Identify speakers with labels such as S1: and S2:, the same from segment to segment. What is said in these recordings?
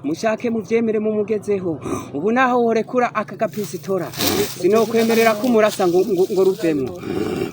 S1: Mushake muvyemere mumugezeho. Ubu naho worekura aka gapisitora, sinokwemerera ko umurasa ngo ruvemwo.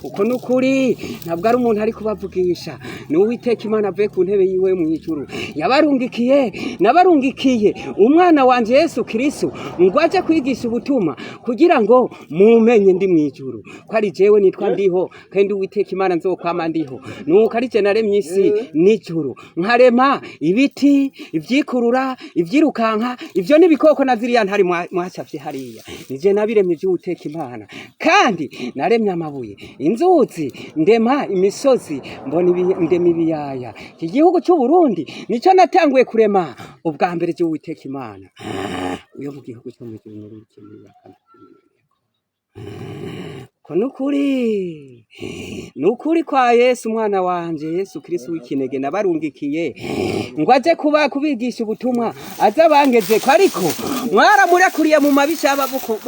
S1: Uko nukuri, ntabwo ari umuntu ari kubavugisha, ni Uwiteka Imana avuye ku ntebe yiwe mu ijuru. Yabarungikiye, nabarungikiye umwana wanje Yesu Kristo ngo aje kwigisha ubutumwa kugira ngo mumenye ndi mu ijuru ko ari jewe nitwa Ndiho, kandi Uwiteka Imana nzokwama ndiho. Nuko ari je naremye isi n'ijuru, nkarema ibiti, ivyikurura, ivyirukanka, ivyo n'ibikoko na ziriya ntari mwacafye hariya. Nije nabiremye vy'Uwiteka Imana. Kandi naremye amabuye, inzuzi, ndema imisozi, mbona ndema ibiyaya. Iki gihugu c'u Burundi nico natanguye kurema ubwa mbere vy'Uwiteka Imana uyo mu gihugu cyo mu ijuru muri ko. Nukuri, nukuri kwa Yesu umwana wanje Yesu Kristo w'ikinege nabarungikiye ngo aje kuba kubigisha ubutumwa, aze abangezeko, ariko mwaramurekuriye mu mabisha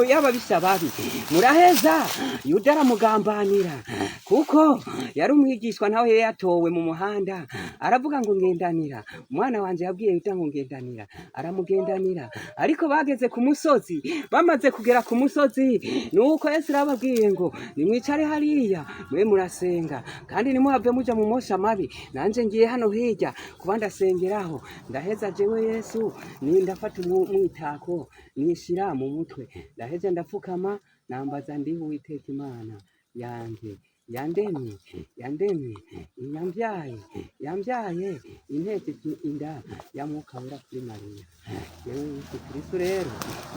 S1: y'ababisha babi. Muraheza Yuda aramugambanira, kuko yari umwigishwa ntawe yari yatowe mu muhanda. Aravuga ngo ngendanira umwana wanje, yabwiye Yuda ngo ngendanira, aramugendanira. Ariko bageze ku musozi, bamaze kugera ku musozi, nuko Yesu arababwiye ngo nimwicare hariya mwe murasenga, kandi nimuhave muja mu mosha mabi, nanje ngiye hano hirya kuba ndasengeraho. Ndaheza jewe Yesu ni ndafata umwitako nishira mu mutwe, ndaheza ndapfukama, nambaza Ndiho Uwiteka Imana yanjye yandemye, yandemye, yambyaye, yambyaye intete inda ya Mwuka Wera kuri Mariya, yewe Yesu Kristo. Rero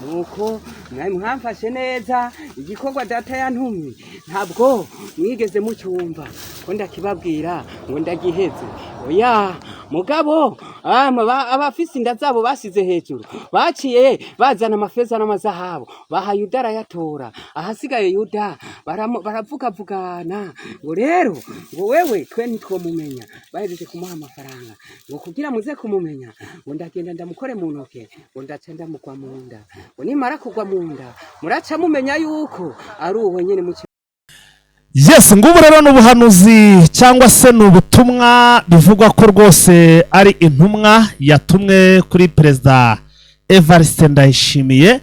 S1: nuko mwari mwamfashe neza. Igikorwa Data yantumye ntabwo mwigeze mucyumva ko ndakibabwira ngo ndagiheze, oya. Mugabo abafise inda zabo basize hejuru baciye bazana amafeza n'amazahabu, baha Yuda arayatora. Ahasigaye Yuda baravugavugana ngo rero ngo wewe twe ntitwomumenya. Bahejeje kumuha amafaranga ngo kugira muze kumumenya, ngo ndagenda ndamukore mu ntoke, ngo ndaca ndamugwa mu nda, ngo nimara kugwa mu nda muraca mumenya yuko ari uwo nyene muci.
S2: Yes, ngubu rero ni ubuhanuzi cyangwa se ni ubutumwa bivugwa ko rwose ari intumwa yatumwe kuri Perezida Evariste Ndayishimiye.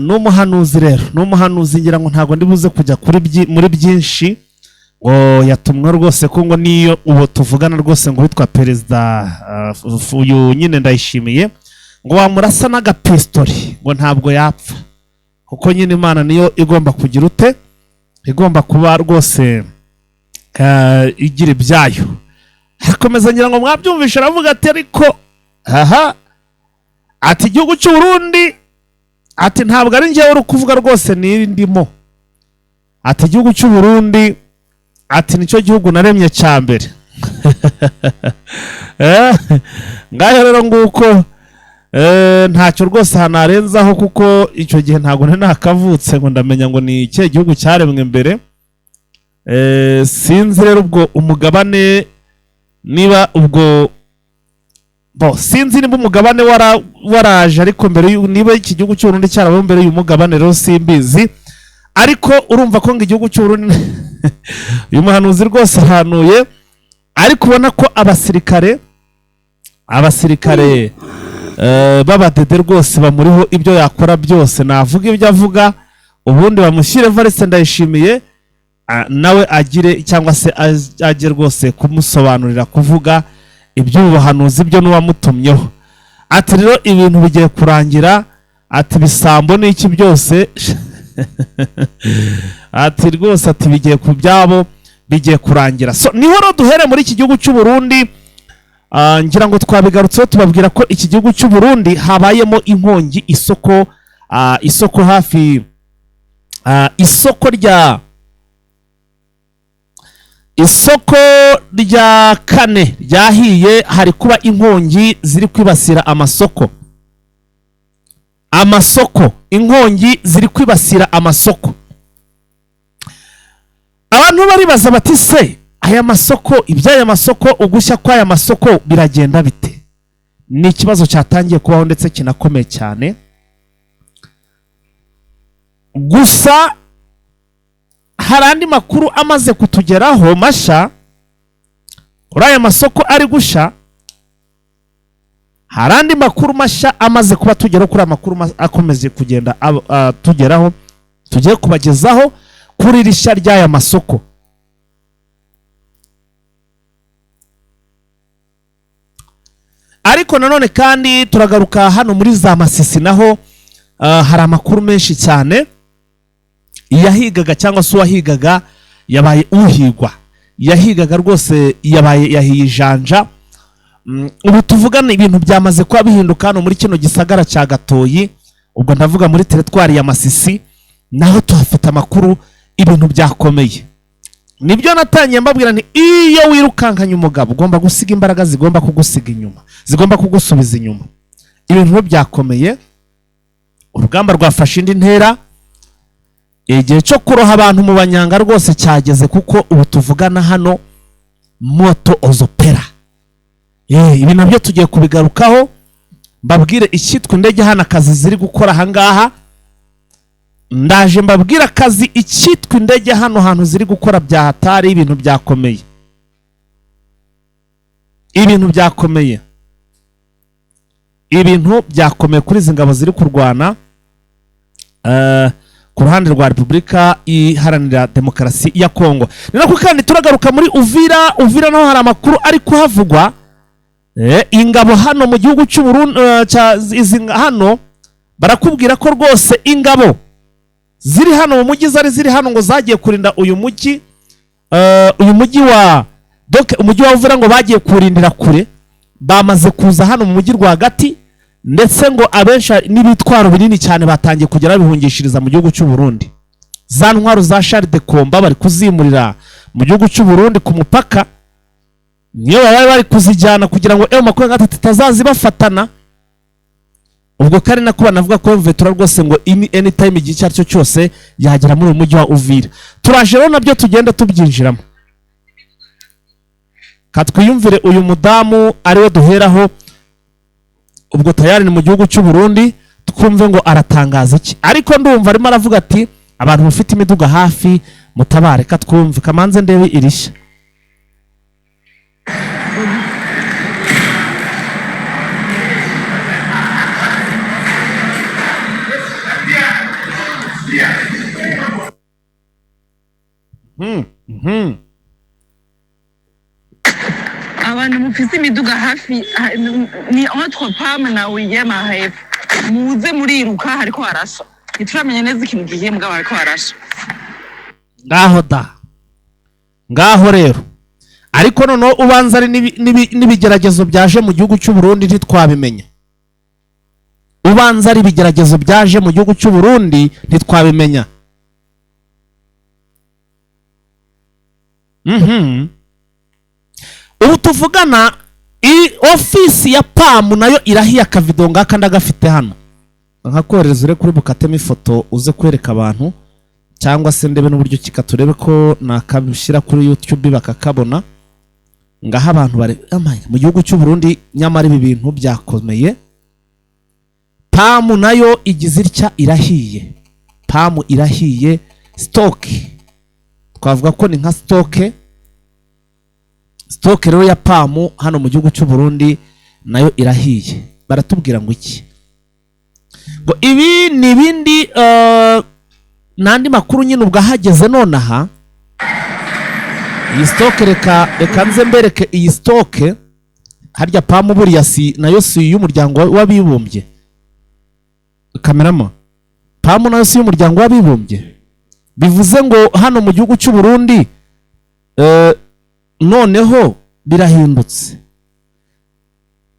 S2: Ni umuhanuzi rero, ni umuhanuzi. Ngira ngo ntabwo ndi buze kujya muri byinshi, ngo yatumwe rwose ko ngo niyo ubu tuvugana rwose ngo witwa Perezida uyu nyine Ndayishimiye ngo wamurasa n'agapistori ngo ntabwo yapfa, kuko nyine Imana niyo igomba kugira ute, igomba kuba rwose igira ibyayo. Arakomeza, ngira ngo mwabyumvishe, aravuga ati ariko aha, ati igihugu cy'u Burundi, ati ntabwo ari njyewe uri kuvuga rwose, niri ndimo, ati igihugu cy'u Burundi, ati nicyo gihugu naremye cya mbere. Ngaho rero nguko, ntacyo rwose hanarenzaho, kuko icyo gihe ntabwo nari nakavutse ngo ndamenya ngo ni ikihe gihugu cyaremwe mbere. Sinzi rero ubwo umugabane niba ubwo bo, sinzi niba umugabane waraje ariko mbere niba iki gihugu cy'u Burundi cyarabaho mbere y'uyu mugabane rero simbizi. Ariko urumva ko ngo igihugu cy'u Burundi, uyu muhanuzi rwose ahanuye, ariko ubona ko abasirikare b'abadede rwose bamuriho, ibyo yakora byose navuga ibyo avuga, ubundi bamushyire Evariste Ndayishimiye, nawe agire cyangwa se ajye rwose kumusobanurira kuvuga iby'ubu buhanuzi byo n'uwamutumyeho. Ati rero ibintu bigiye kurangira, ati ibisambo n'iki byose, ati rwose ati bigiye ku byabo bigiye kurangira. So niho rero duhere muri iki gihugu cy'u Burundi. Ngira ngo twabigarutseho tubabwira ko iki gihugu cy'u Burundi habayemo inkongi, isoko, isoko hafi, isoko rya isoko rya kane ryahiye. Hari kuba inkongi ziri kwibasira amasoko, amasoko, inkongi ziri kwibasira amasoko. Abantu baribaza bati se aya masoko, iby'aya masoko, ugushya kw'aya masoko biragenda bite? Ni ikibazo cyatangiye kubaho ndetse kinakomeye cyane. Gusa hari andi makuru amaze kutugeraho masha kuri aya masoko ari gusha. Hari andi makuru mashya amaze kuba tugeraho kuri amakuru akomeje kugenda tugeraho, tugiye kubagezaho kuri rishya ry'aya masoko. Ariko nanone kandi turagaruka hano muri za Masisi, naho hari amakuru menshi cyane. Yahigaga cyangwa se uwahigaga yabaye uhigwa, yahigaga rwose yabaye yahiye ijanja. Ubu tuvugana ibintu byamaze kuba bihinduka hano muri kino gisagara cya Gatoyi, ubwo ndavuga muri teritwari ya Masisi, naho tuhafite amakuru, ibintu byakomeye. Nibyo natangiye mbabwira nti iyo wirukankanye umugabo ugomba gusiga imbaraga zigomba kugusiga inyuma, zigomba kugusubiza inyuma. Ibintu byakomeye, urugamba rwafashe indi ntera. Igihe cyo kuroha abantu mu banyanga rwose cyageze, kuko ubu tuvugana hano moto ozopera. Ibi nabyo tugiye kubigarukaho, mbabwire icyitwa indege hano akazi ziri gukora ahangaha. Ndaje mbabwire akazi icyitwa indege hano hantu ziri gukora bya hatari. Ibintu byakomeye, ibintu byakomeye, ibintu byakomeye kuri izi ngabo ziri kurwana ku ruhande rwa Repubulika Iharanira Demokarasi ya Kongo. Ni nako kandi turagaruka muri Uvira. Uvira naho hari amakuru ari kuhavugwa. Ingabo hano mu gihugu cy'u Burundi, izi hano barakubwira ko rwose ingabo ziri hano mu mujyi zari ziri hano ngo zagiye kurinda uyu mujyi, uyu mujyi wa donc umujyi wa Uvira, ngo bagiye kurindira kure, bamaze kuza hano mu mujyi rwagati, ndetse ngo abenshi n'ibitwaro binini cyane batangiye kugera bihungishiriza mu gihugu cy'u Burundi. Za ntwaro za chars de combat bari kuzimurira mu gihugu cy'u Burundi ku mupaka, niyo baba bari kuzijyana kugira ngo M23 itazazibafatana. Ubwo kandi nako banavuga ko M23 rwose ngo ini anytime, igihe icyo ari cyo cyose, yagera muri uyu mujyi wa Uvira. Turaje rero nabyo tugenda tubyinjiramo. Katwiyumvire uyu mudamu ariwe duheraho, ubwo tayari ni mu gihugu cy'u Burundi, twumve ngo aratangaza iki. Ariko ndumva arimo aravuga ati abantu mufite imiduga hafi mutabare. Katwumve, kamanze ndebe irishya.
S3: Abantu mufise imiduga hafi ni entre PAM na Wiyema hepfo, muze muriruka, hariko harasha. Ntituramenya neza ikintu gihiye, mugabo hariko harasha.
S2: Ngaho da, ngaho rero. Ariko noneho ubanza ari n'ibigeragezo byaje mu gihugu cy'u Burundi, ntitwabimenya. Ubanza ari ibigeragezo byaje mu gihugu cy'u Burundi, ntitwabimenya. Ubu tuvugana i ofisi ya PAM nayo irahiye. Akavido ngaka ndagafite hano, nkakohereza ure kuri bukatemo ifoto uze kwereka abantu, cyangwa se ndebe n'uburyo kika turebe ko nakabishyira kuri YouTube bakakabona. Ngaho abantu bari amaye mu gihugu cy'u Burundi, nyamara ibi bintu byakomeye. PAM nayo igize itya irahiye, PAM irahiye. Stock, twavuga ko ni nka stock, stock rero ya PAM hano mu gihugu cy'u Burundi nayo irahiye. Baratubwira ngo iki? Ngo ibi ni ibindi, n'andi makuru nyine ubwo ahageze nonaha. Iyi stock, reka nze mbereke iyi stock. Harya PAM buriya si nayo si iy'umuryango w'abibumbye? Kamerama, PAM nayo si iy'umuryango w'abibumbye? Bivuze ngo hano mu gihugu cy'u Burundi noneho birahindutse.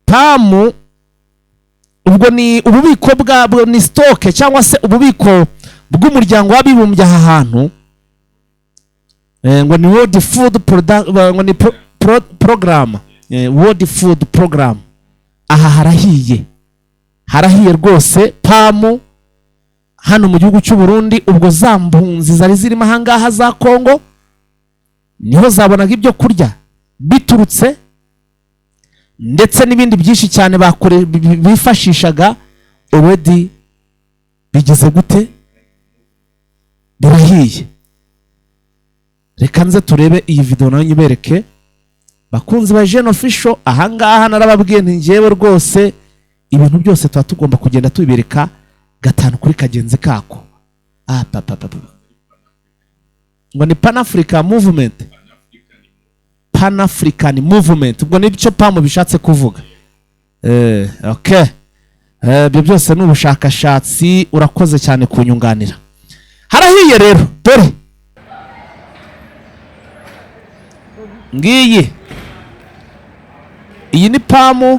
S2: PAM ubwo ni ububiko bwa ni stock cyangwa se ububiko bw'umuryango w'abibumbye aha hantu, ngo ni World Food Product, ngo ni program, World Food Program. Aha harahiye, harahiye rwose. PAM hano mu gihugu cy'u Burundi, ubwo za mpunzi zari zirimo ahangaha za Kongo niho zabonaga ibyo kurya biturutse, ndetse n'ibindi byinshi cyane bifashishaga. Already bigeze gute? Birahiye. Reka nze turebe iyi video nayo nyibereke, bakunzi ba Jeune Official. Ahangaha narababwiye nti njyewe rwose Ibintu byose tuba tugomba kugenda tubibereka gatanu kuri kagenzi kako. Ah, pa, pa, pa, pa. Ngo ni Pan Africa Movement, Pan African Movement, ubwo nicyo PAM bishatse kuvuga. Okay. Ibyo byose ni ubushakashatsi. Urakoze cyane kunyunganira. Harahiye rero, dore ngiyi, iyi ni PAM.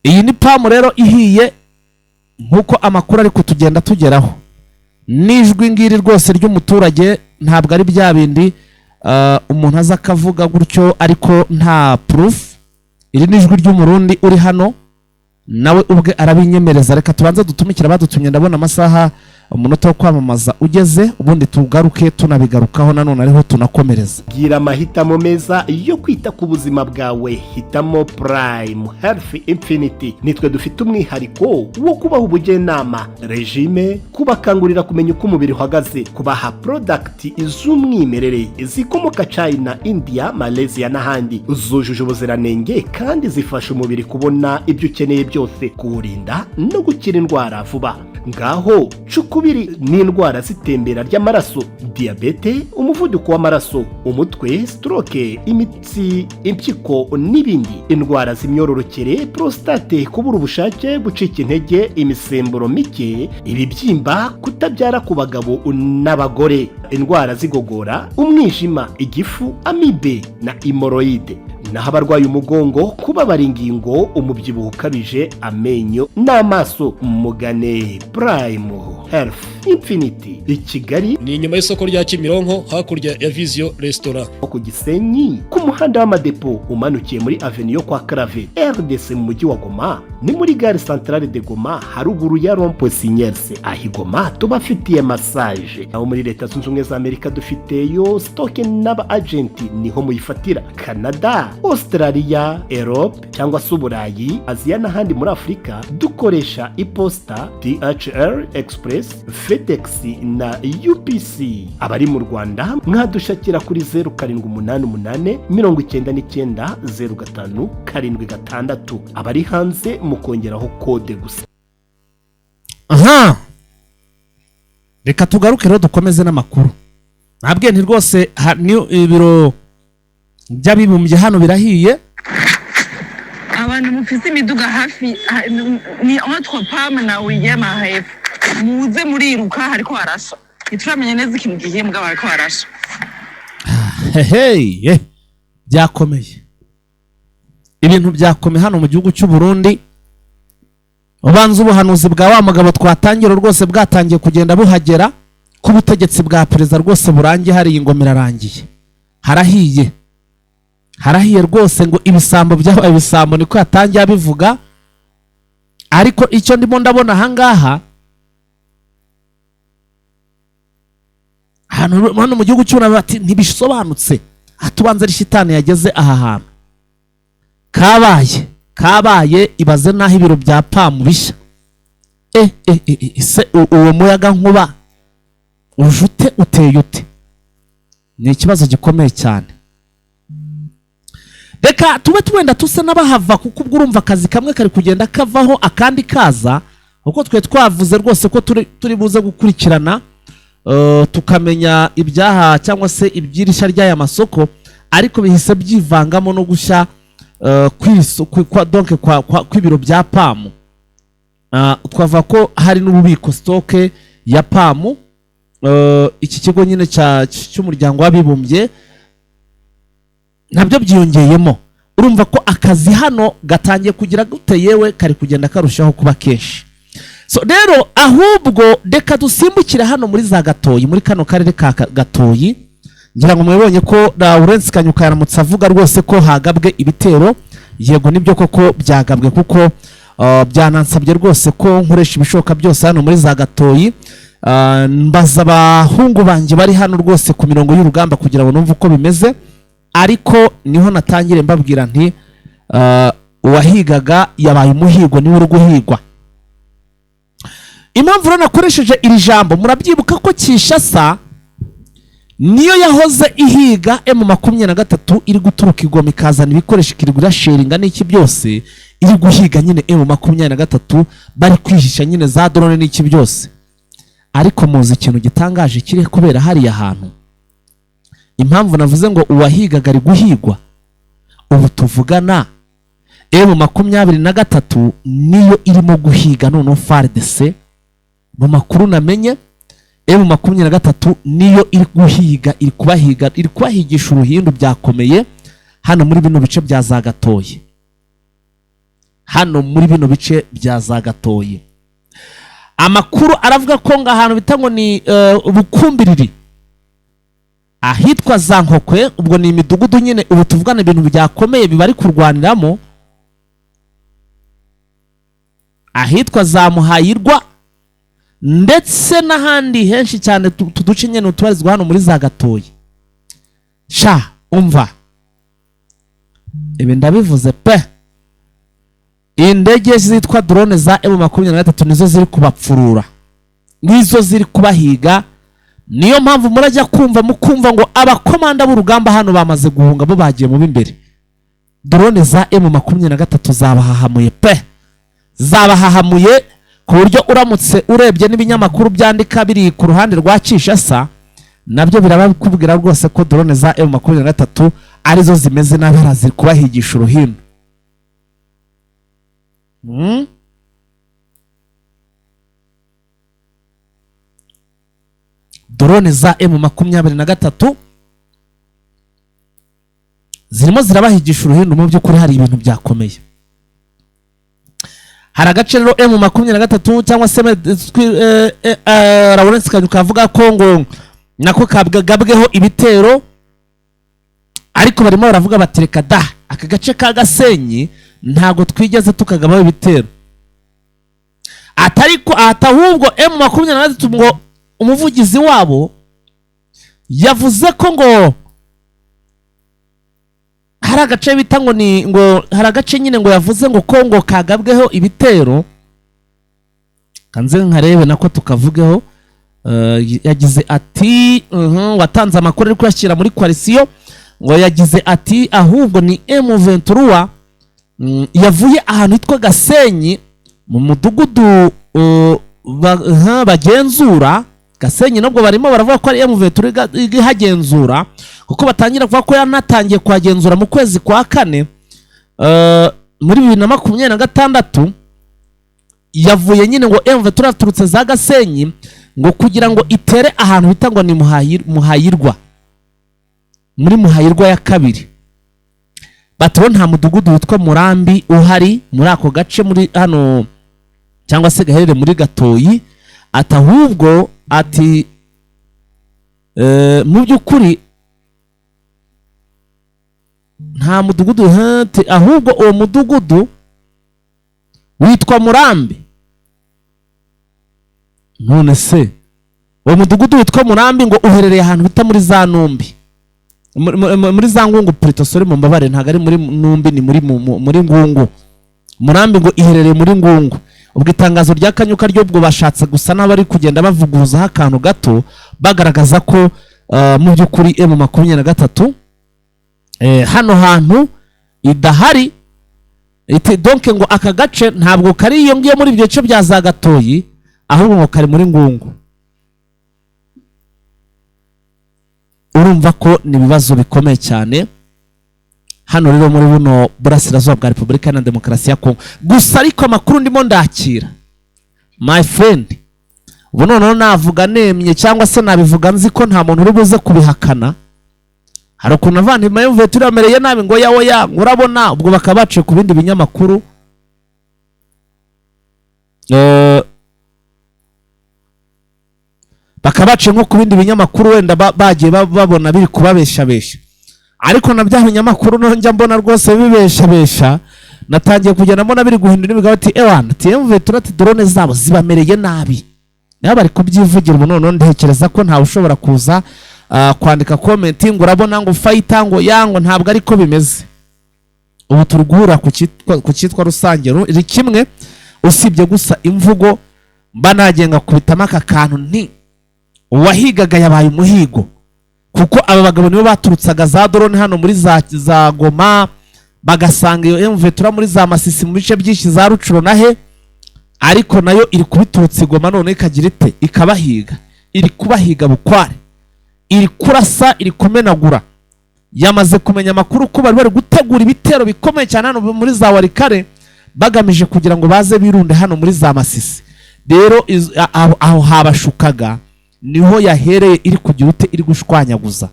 S2: Iyi ni PAM rero ihiye, nk'uko amakuru ari kutugenda tugeraho n'ijwi ngiri rwose ry'umuturage. Ntabwo ari bya bindi umuntu aza akavuga gutyo ariko nta proof. Iri ni ijwi ry'Umurundi uri hano, nawe ubwe arabinyemereza. Reka tubanze dutumikira badutumye. Ndabona amasaha, umunota wo kwamamaza ugeze, ubundi tugaruke tunabigarukaho nanone, ariho tunakomereza.
S4: Gira amahitamo meza yo kwita ku buzima bwawe. Hitamo Prime Health Infinity. Nitwe dufite umwihariko wo kubaha ubujyanama, régime, kubakangurira kumenya uko umubiri uhagaze, kubaha product z'umwimerere zikomoka China, India, Malaysia n'ahandi, zujuje ubuziranenge kandi zifasha umubiri kubona ibyo ukeneye byose, kuwurinda no gukira indwara vuba. Ngaho cukubiri n'indwara z'itembera ry'amaraso, diyabete, umuvuduko w'amaraso, umutwe, stroke, imitsi, impyiko n'ibindi, indwara z'imyororokere, prostate, kubura ubushake, gucika intege, imisemburo mike, ibibyimba, kutabyara ku bagabo n'abagore, indwara z'igogora, umwijima, igifu, amibe na hémorroïdes. Naho abarwaye umugongo, kubabara ingingo, umubyibuho ukabije, amenyo n'amaso, mugane Prime Health Infinity i Kigali.
S5: Ni inyuma y'isoko rya Kimironko, hakurya ya Vision Restaurant.
S4: Ku Gisenyi, ku muhanda w'Amadepo, umanukiye muri avenue yo kwa Clave RDC. Mu mujyi wa Goma ni muri gare centrale de Goma, haruguru ya rond-point Sinyerse. Aho i Goma tubafitiye massage. Aho muri Leta Zunze Ubumwe za Amerika dufiteyo stock n'aba agent, niho muyifatira. Canada, Australia, Europe cyangwa se Uburayi, Aziya n'ahandi muri Afurika dukoresha iposita, DHL Express, FedEx na UPC. Abari mu Rwanda mwadushakira kuri 0788 99 05 76. Abari hanze mukongeraho kode gusa.
S2: Aha, reka tugaruke rero dukomeze n'amakuru. Ntabwe nti rwose ni ibiro by'abibumbye hano birahiye.
S3: Abantu mufise imiduga hafi ni entre PAM na William hepfo, muze muriruka, hariko harasha. Ntituramenya neza ikintu gihiye, mugabo hariko harasha.
S2: Hehe, byakomeye, ibintu byakomeye hano mu gihugu cy'u Burundi. Ubanza ubuhanuzi bwa wa mugabo twatangira rwose bwatangiye kugenda buhagera, ko ubutegetsi bwa perezida rwose burangiye hariya, ingoma irarangiye. Harahiye, harahiye rwose. Ngo ibisambo byabaye ibisambo, niko yatangiye abivuga. Ariko icyo ndimo ndabona ahangaha ahantu hano mu gihugu cy'u bati ntibisobanutse, atubanza ari shitani yageze aha hantu. Kabaye, kabaye! Ibaze n'aho ibiro bya PAM bishya. E, e, e, e, se uwo muyaga nkuba uje ute, uteye ute? Ni ikibazo gikomeye cyane. Reka tube twenda tusa n'abahava, kuko ubwo urumva akazi kamwe kari kugenda kavaho akandi kaza, kuko twe twavuze rwose ko turi buze gukurikirana, tukamenya ibyaha cyangwa se iby'irishya ry'aya masoko, ariko bihise byivangamo no gushya donc kw'ibiro bya PAM. Twavuga ko hari n'ububiko, stock ya PAM, iki kigo nyine cy'umuryango w'abibumbye, nabyo byiyongeyemo. Urumva ko akazi hano gatangiye kugira gute, yewe kari kugenda karushaho kuba kenshi. So rero ahubwo reka dusimbukire hano muri za Gatoyi, muri kano karere ka Gatoyi. Ngira ngo mwibonye ko Lawrence Kanyuka yaramutse avuga rwose ko hagabwe ibitero. Yego, nibyo koko byagabwe, kuko byanansabye rwose ko nkoresha ibishoboka byose hano muri za Gatoyi. Mbaza abahungu banjye bari hano rwose ku mirongo y'urugamba kugira ngo numve uko bimeze. Ariko niho natangire mbabwira nti uwahigaga yabaye umuhigo, niwe uri guhigwa. Impamvu rero nakoresheje iri jambo, murabyibuka ko Kinshasa Niyo yahoze ihiga M23, iri guturuka igoma ikazana ibikoresho, ikirirwa irasheringa n'iki byose, iri guhiga nyine M23, bari kwihisha nyine za drone n'iki byose. Ariko muzi ikintu gitangaje kiri kubera hariya hantu? Impamvu navuze ngo uwahigaga ari guhigwa, ubu tuvugana M23 niyo irimo guhiga noneho FARDC. Mu makuru namenye, M23 niyo iri guhiga, iri kubahiga, iri kubahigisha uruhindu byakomeye hano muri bino bice bya za Gatoyi. Hano muri bino bice bya za Gatoyi amakuru aravuga ko ngo ahantu bita ngo ni Bukumbiriri, ahitwa za Nkokwe, ubwo ni imidugudu nyine ubu tuvugana ibintu byakomeye bibari kurwaniramo, ahitwa za Muhayirwa ndetse n'ahandi henshi cyane tuduce nyine utubarizwa hano muri za Gatoyi. Sha umva ibi ndabivuze pe, indege zitwa drone za M23 nizo ziri kubapfurura, nizo ziri kubahiga. Niyo mpamvu murajya kumva mukumva ngo abakomanda b'urugamba hano bamaze guhunga, bo bagiye mu b'imbere. Drone za M23 zabahahamuye pe, zabahahamuye ku buryo uramutse urebye n'ibinyamakuru byandika biri ku ruhande rwa Kinshasa nabyo birabakubwira rwose ko drone za M23 arizo zimeze nabi, ziri kubahigisha uruhindu. Drone za M23 zirimo zirabahigisha uruhindu. Mu by'ukuri hari ibintu byakomeye. Hari agace rero M23 cyangwa se Lawrence Kanyuka avuga ko ngo nako kabwagabweho ibitero, ariko barimo baravuga batereka da aka gace ka Gasenyi ntago twigeze tukagabaho ibitero. Atariko atahubwo M23 ngo umuvugizi wabo yavuze ko ngo hari agace bita ngo ni ngo hari agace nyine ngo yavuze ngo Kongo kagabweho ibitero. Kanze nkarebe nako tukavugeho. Yagize ati watanze amakuru ari kuyashyira muri coalition, ngo yagize ati ahubwo ni M23 yavuye ahantu hitwa Gasenyi mu mudugudu bagenzura Gasenyi. Nubwo barimo baravuga ko ari M23 ihagenzura, kuko batangira kuvuga ko yanatangiye kuhagenzura mu kwezi kwa kane muri 2026. Yavuye nyine ngo M23 yaturutse za Gasenyi ngo kugira ngo itere ahantu bita ngo ni Muhayirwa, muri Muhayirwa ya kabiri. Batoro nta mudugudu witwa Murambi uhari muri ako gace muri hano cyangwa se gaherere muri Gatoyi. Atahubwo ati mu by'ukuri nta mudugudu, ahubwo uwo mudugudu witwa Murambi. None se uwo mudugudu witwa Murambi ngo uherereye ahantu bita muri za Numbi, muri za Ngungu plutôt, sorry mumbabare, ntago ari muri Numbi, ni muri Ngungu. Murambi ngo iherereye muri Ngungu. Ubwo itangazo rya Kanyuka ry'ubwo bashatse gusa n'abari kugenda bavuguruzaho akantu gato, bagaragaza ko mu by'ukuri M23 hano hantu idahari. Donc ngo aka gace ntabwo kari iyo ngiyo muri ibyo bice bya za Gatoyi, ahubwo ngo kari muri Ngungu. Urumva ko ni ibibazo bikomeye cyane hano rero muri buno burasirazuba bwa Repubulika na Demokarasi ya Kongo. Gusa ariko amakuru ndimo ndakira my friend, ubu noneho navuga nemye cyangwa se nabivuga nzi ko nta muntu uri buze kubihakana. Hari ukuntu avandimwe yumviye turamereye nabi ngo yawo ya urabona, ubwo bakaba baciye ku bindi binyamakuru. Bakaba baciye nko ku bindi binyamakuru wenda bagiye babona biri kubabeshabesha. Ariko na bya binyamakuru njya mbona rwose bibeshabesha, natangiye kugenda mbona biri guhindura imigabo ati ewana TM23 ati drone zabo zibamereye nabi. Nabo bari kubyivugira ubu noneho ntekereza ko ntawe ushobora kuza kwandika comment ngo urabona ngo fighter ngo yango, ntabwo ariko bimeze. Ubu turi guhura ku cyitwa rusange iri kimwe, usibye gusa imvugo mba nagenga kubitamo aka kantu nti uwahigaga yabaye umuhigo. Kuko aba bagabo nibo baturutsaga za drone hano muri za Goma, bagasanga iyo M23 muri za Masisi, mu bice byinshi za Rucuro na he, ariko nayo iri kubiturutsa i Goma, none ikagira ite? Ikabahiga, iri kubahiga bukware, iri kurasa, iri kumenagura. Yamaze kumenya amakuru ko bari bari gutegura ibitero bikomeye cyane hano muri za Walikale, bagamije kugira ngo baze birunde hano muri za Masisi. Rero aho habashukaga niho yahereye iri kugira ute? Iri gushwanyaguza.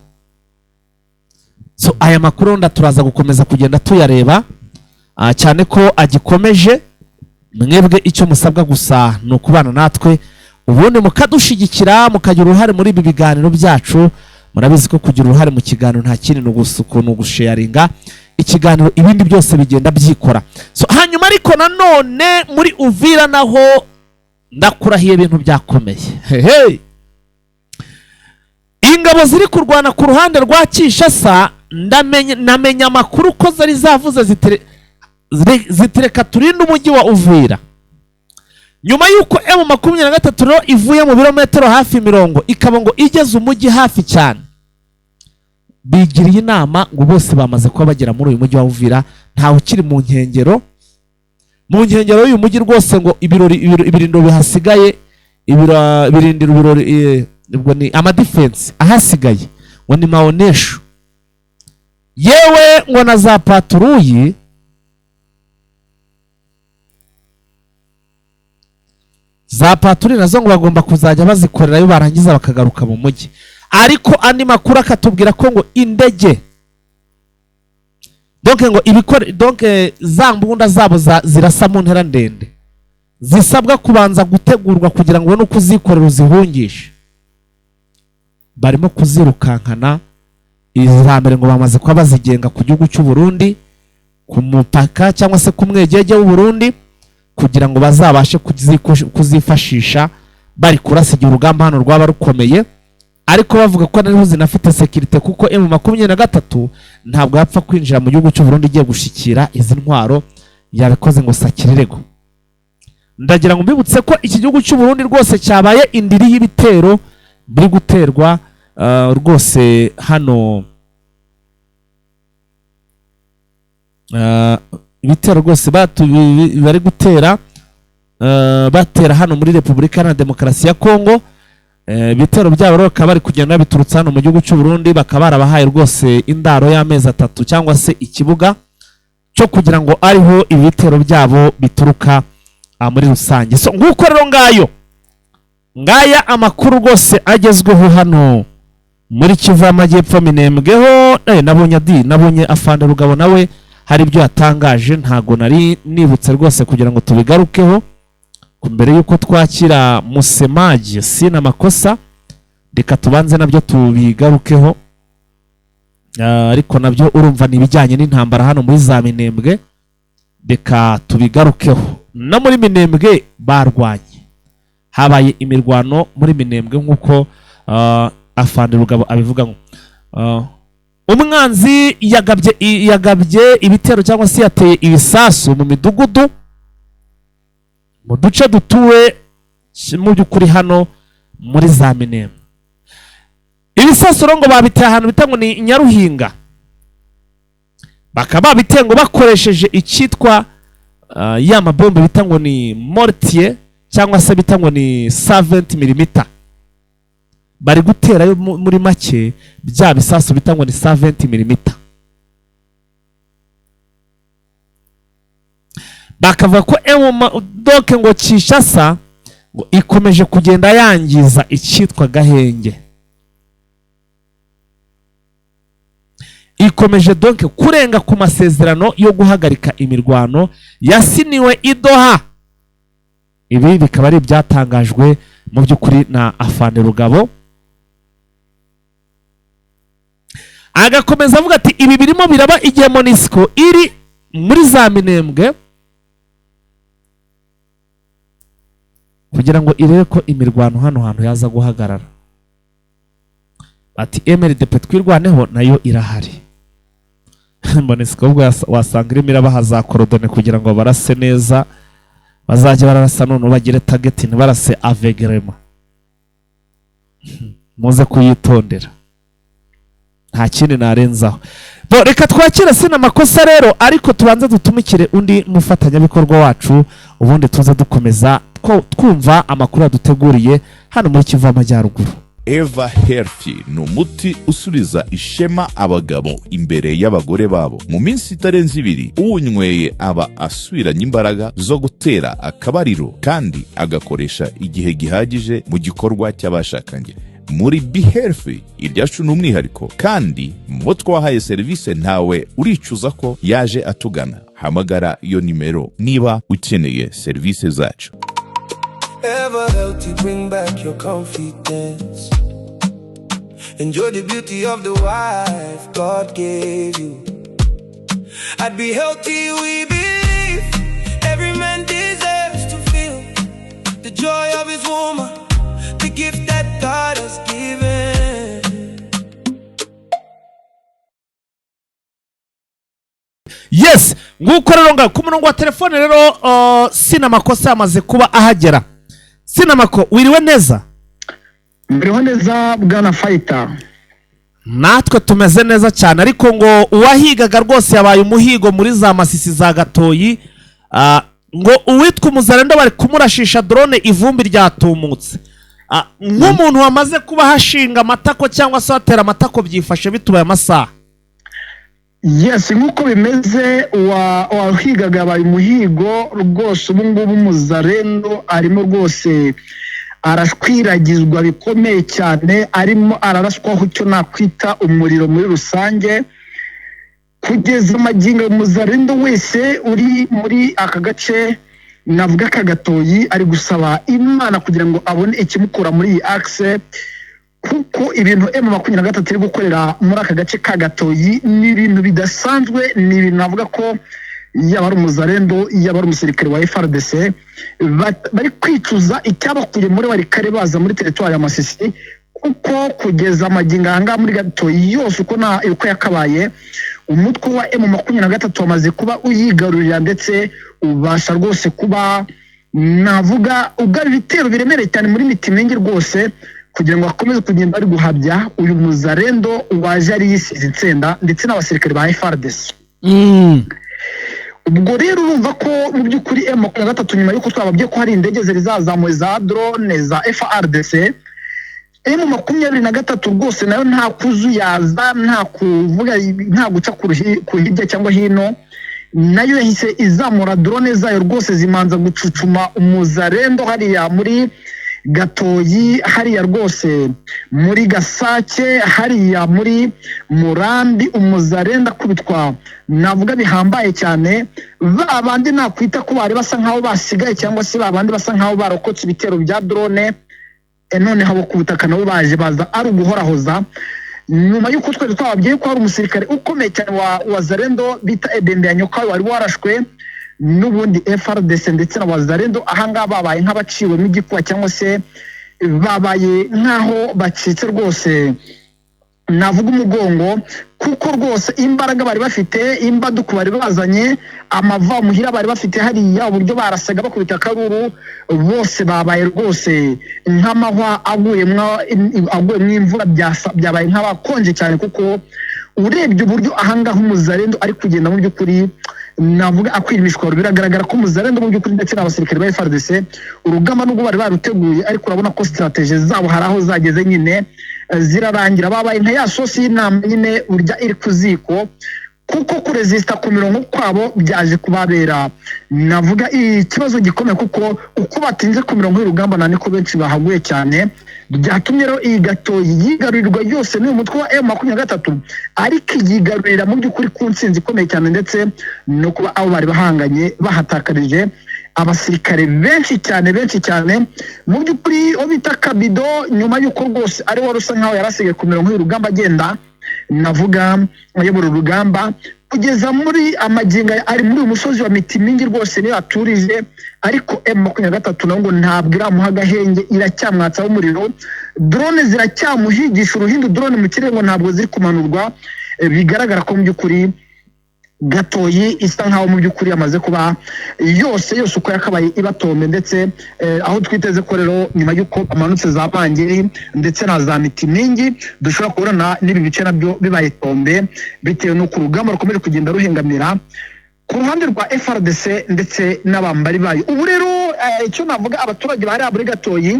S2: So aya makuru nda turaza gukomeza kugenda tuyareba, cyane ko agikomeje. Mwebwe icyo musabwa gusa ni ukubana natwe, ubundi mukadushigikira, mukagira uruhare muri ibi biganiro byacu. Murabizi ko kugira uruhare mu kiganiro nta kindi, ni ugusharinga ikiganiro, ibindi byose bigenda byikora. So hanyuma ariko nanone muri Uvira naho ndakurahiye ibintu byakomeye. Hey! Ingabo ziri kurwana ku ruhande rwa Kinshasa, namenya amakuru ko zari zavuze zitireka turinde umujyi wa Uvira. Nyuma y'uko M23 rero ivuye mu birometero hafi 40, ikaba ngo igeze umujyi hafi cyane, bigiriye inama ngo bose bamaze kuba bagera muri uyu mujyi wa Uvira, ntawe ukiri mu nkengero. Mu nkengero y'uyu mujyi rwose ngo ibirindo bihasigaye, ibirindiro birori, ubwo ni amadefense ahasigaye ngo ni maonesho, yewe ngo na za paturuyi. Za paturi nazo ngo bagomba kuzajya bazikorerayo, barangiza bakagaruka mu mujyi. Ariko andi makuru akatubwira ko ngo indege, donc ngo ibikore, donc za mbunda zabo zirasa mu ntera ndende, zisabwa kubanza gutegurwa kugira ngo ubone uko uzikorera uzihungishe. Barimo kuzirukankana. Iza mbere ngo bamaze kuba bazigenga ku gihugu cy'u Burundi, ku mupaka cyangwa se ku mwegege w'u Burundi, kugira ngo bazabashe kuzifashisha bari kurasa igihe urugamba hano rwaba rukomeye. Ariko bavuga ko nariho zinafite security, kuko M23 ntabwo yapfa kwinjira mu gihugu cy'u Burundi igiye gushikira izi ntwaro yabikoze ngo sakirirego. Ndagira ngo mbibutse ko iki gihugu cy'u Burundi rwose cyabaye indiri y'ibitero biri guterwa rwose hano, ibitero rwose bari gutera, batera hano muri Repubulika Iharanira Demokarasi ya Kongo. Ibitero byabo rero bakaba bari kugenda biturutse hano mu gihugu cy'u Burundi, bakaba barabahaye rwose indaro y'amezi 3 cyangwa se ikibuga cyo kugira ngo ariho ibitero byabo bituruka muri rusange. So nguko rero ngaya amakuru rwose agezweho hano muri Kivu y'Amajyepfo, Minembweho. Nabonye Afande Rugabo nawe hari ibyo yatangaje, ntago nari nibutse rwose kugira ngo tubigarukeho mbere yuko twakira Musemaji. Sina makosa, reka tubanze nabyo tubigarukeho. Ariko nabyo urumva ni ibijyanye n'intambara hano muri za Minembwe, reka tubigarukeho. No muri Minembwe barwanye, habaye imirwano muri Minembwe nk'uko Afande Rugabo abivuga. Umwanzi yagabye ibitero cyangwa se yateye ibisasu mu midugudu, mu duce dutuwe mu by'ukuri hano muri za Minembwe. Ibisasu ngo babiteye ahantu bita ngo ni Nyaruhinga, bakaba babiteye ngo bakoresheje icyitwa ya mabombe bita ngo ni mortier cyangwa se bita ngo ni 70 mm. Bari guterayo muri make bya bisasu bita ngo ni 70 mm. Bakavuga ko donc ngo Kinshasa ngo ikomeje kugenda yangiza icyitwa gahenge, ikomeje donc kurenga ku masezerano yo guhagarika imirwano yasiniwe i Doha. Ibi bikaba ari ibyatangajwe mu by'ukuri na Afande Rugabo. Agakomeza avuga ati ibi birimo biraba igihe MONUSCO iri muri za Minembwe kugira ngo irebe ko imirwano hano hantu yaza guhagarara. Ati MRDP twirwaneho nayo irahari. MONUSCO ubwo wasanga irimo irabaha za korodone kugira ngo barase neza, bazajya bararasa none bagire target ntibarase avegrema. Muze kuyitondera. Nta kindi narenzaho. Bo, reka twakire sina makosa rero, ariko tubanze dutumikire undi mufatanyabikorwa wacu, ubundi tuze dukomeza twumva amakuru yaduteguriye hano muri Kivu y'Amajyaruguru.
S6: Eva Healthy ni umuti usubiza ishema abagabo imbere y'abagore babo. Mu minsi itarenze 2, uwunyweye aba asubiranye imbaraga zo gutera akabariro kandi agakoresha igihe gihagije mu gikorwa cy'abashakanye. Muri Be Healthy iryacu ni umwihariko, kandi mu bo twahaye serivisi ntawe uricuza ko yaje atugana. Hamagara iyo nimero niba ukeneye serivisi zacu.
S7: Ever healthy, bring back your confidence. Enjoy the beauty of the wife God gave you. I'd be healthy, we believe every man deserves to feel the joy of his woman, the gift that God has given.
S2: Yes, nguko rero nga ku murongo wa telefone rero, sina makosa yamaze kuba ahagera. Sinamako, wiriwe neza?
S8: Mbere neza, bwana Fayita.
S2: Natwe tumeze neza cyane, ariko ngo uwahigaga rwose yabaye umuhigo muri za Masisi za Gatoyi. Ngo uwitwa umuzarendo bari kumurashisha drone, ivumbi ryatumutse. Nk'umuntu wamaze kuba hashinga amatako cyangwa se watera amatako, byifashe bitubaye amasaha?
S8: Yes, nk'uko bimeze, wahigaga yabaye umuhigo rwose. Ubu ngubu umuzarendo arimo rwose arashwiragizwa bikomeye cyane, arimo araraswaho icyo nakwita umuriro muri rusange. Kugeza amagingo, umuzarendo wese uri muri aka gace navuga aka Gatoyi ari gusaba Imana kugira ngo abone ikimukura muri iyi axe, kuko ibintu M23 iri gukorera muri aka gace ka Gatoyi ni ibintu bidasanzwe. Ni ibintu navuga ko yaba ari umuzarendo, yaba ari umusirikare wa FARDC, bari kwicuza icyabakuye muri Walikale baza muri teritwari ya Masisi, kuko kugeza amagingo aha ngaha muri Gatoyi yose uko yakabaye, umutwe wa M23 wamaze kuba uyigarurira, ndetse ubasha rwose kuba navuga ugaba ibitero biremereye cyane muri Mitimingi rwose, kugira ngo bakomeze kugenda bari guhabya uyu muzarendo waje yari yisize insenda ndetse n'abasirikare ba FARDC. Ubwo rero urumva ko mu by'ukuri M23, nyuma y'uko twababwiye ko hari indege zari zazamuwe za drone za FARDC, M23 rwose nayo nta kuzuyaza, nta kuvuga, nta guca ku hirya cyangwa hino, nayo yahise izamura drone zayo rwose, zimanza gucucuma umuzarendo hariya muri Gatoyi, hariya rwose muri Gasake, hariya muri Murambi. Umuzarendo akubitwa navuga bihambaye cyane. Ba bandi nakwita ko bari basa nkaho basigaye, cyangwa se ba bandi basa nkaho barokotse ibitero bya drone, noneho abo ku butaka nabo baje baza ari uguhorahoza. Nyuma y'uko twari twababwiye ko hari umusirikare ukomeye cyane wa Zarendo bita Ebembe ya Nyoka wari warashwe n'ubundi FARDC ndetse na Wazarendo, ahangaha babaye nk'abaciwemo igikuba cyangwa se babaye nk'aho bacitse rwose navuga umugongo, kuko rwose imbaraga bari bafite, imbaduko bari bazanye, amava muhira bari bafite hariya, uburyo barasaga bakubita akaruru, bose babaye rwose nk'amahwa aguyemwo imvura, byabaye nk'abakonje cyane, kuko urebye uburyo ahangaha umuzarendo ari kugenda mu by'ukuri navuga akwira imishwaro, biragaragara ko umuzarendo mu by'ukuri ndetse n'abasirikare ba FARDC urugamba nubwo bari baruteguye, ariko urabona ko strategie zabo hari aho zageze nyine zirarangira, babaye nka ya sosi y'intama nyine urya iri ku ziko, kuko kurezisita ku mirongo kwabo byaje kubabera navuga ikibazo gikomeye, kuko uko batinze ku mirongo y'urugamba na niko benshi bahaguye cyane. Byatumye rero iyi Gatoyi yigarurirwa yose n'uyu mutwe wa M23, ariko yigarurira mu by'ukuri ku ntsinzi ikomeye cyane, ndetse no kuba abo bari bahanganye bahatakarije abasirikare benshi cyane, benshi cyane mu by'ukuri. Uwo bita Kabido, nyuma y'uko rwose ari wari usa nkaho yarasigaye ku mirongo y'urugamba agenda navuga ayobora urugamba, kugeza muri amagingo ari muri uyu musozi wa Mitimingi rwose niyo aturije, ariko M23 nayo ngo ntabwo iramuha agahenge, iracyamwatsaho umuriro, drone ziracyamuhigisha uruhindu, drone mu kirere ngo ntabwo ziri kumanurwa. Bigaragara ko mu by'ukuri Gatoyi isa nkaho mu by'ukuri yamaze kuba yose yose uko yakabaye ibatombe, ndetse aho twiteze ko rero nyuma y'uko amanutse za Bangeri ndetse na za Mitimingi dushobora kubona n'ibi bice nabyo bibaye tombe, bitewe n'uko urugamba rukomeje kugenda ruhengamira ku ruhande rwa FRDC ndetse n'abambari bayo. Ubu rero icyo navuga, abaturage bari muri Gatoyi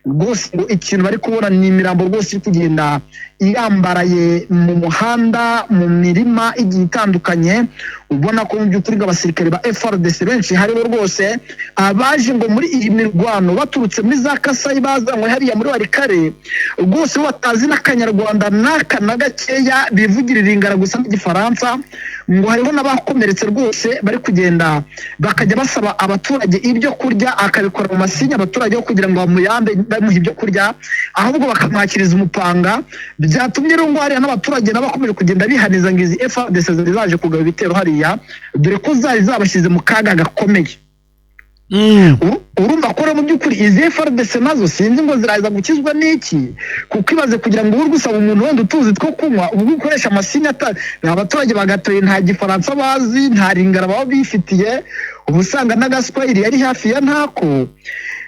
S8: rwose ngo ikintu bari kubona ni imirambo rwose iri kugenda irambaraye mu muhanda, mu mirima igiye itandukanye. Ubona ko mu by'ukuri ngo abasirikare ba FRDC benshi haribo rwose abaje ngo muri iyi mirwano baturutse muri za Kasayi, bazanywe hariya muri Warikare, rwose bo batazi n'akanyarwanda n'aka na gakeya, bivugira iringara gusa n'igifaransa. Ngo hariho n'abakomeretse rwose bari kugenda bakajya basaba abaturage ibyo kurya, akabikora mu masinya abaturage aho kugira ngo bamuyambe bamuhe ibyo kurya, ahubwo bakamwakiriza umupanga. Byatumye rero ngo hariya n'abaturage nabo bakomeje kugenda bihaniza ngo izi FARDC zari zaje kugaba ibitero hariya, dore ko zari zabashyize mu kaga gakomeye. Urumva ko rero mu by'ukuri izi FARDC nazo sinzi ngo ziraza gukizwa n'iki, kuko ibaze kugira ngo ube gusaba umuntu wenda utuzi two kunywa, ubwo ukoresha amasinya, abaturage bagatoye nta gifaransa bazi, nta ringara baba bifitiye, uba usanga n'agaswahili yari hafi ya ntako,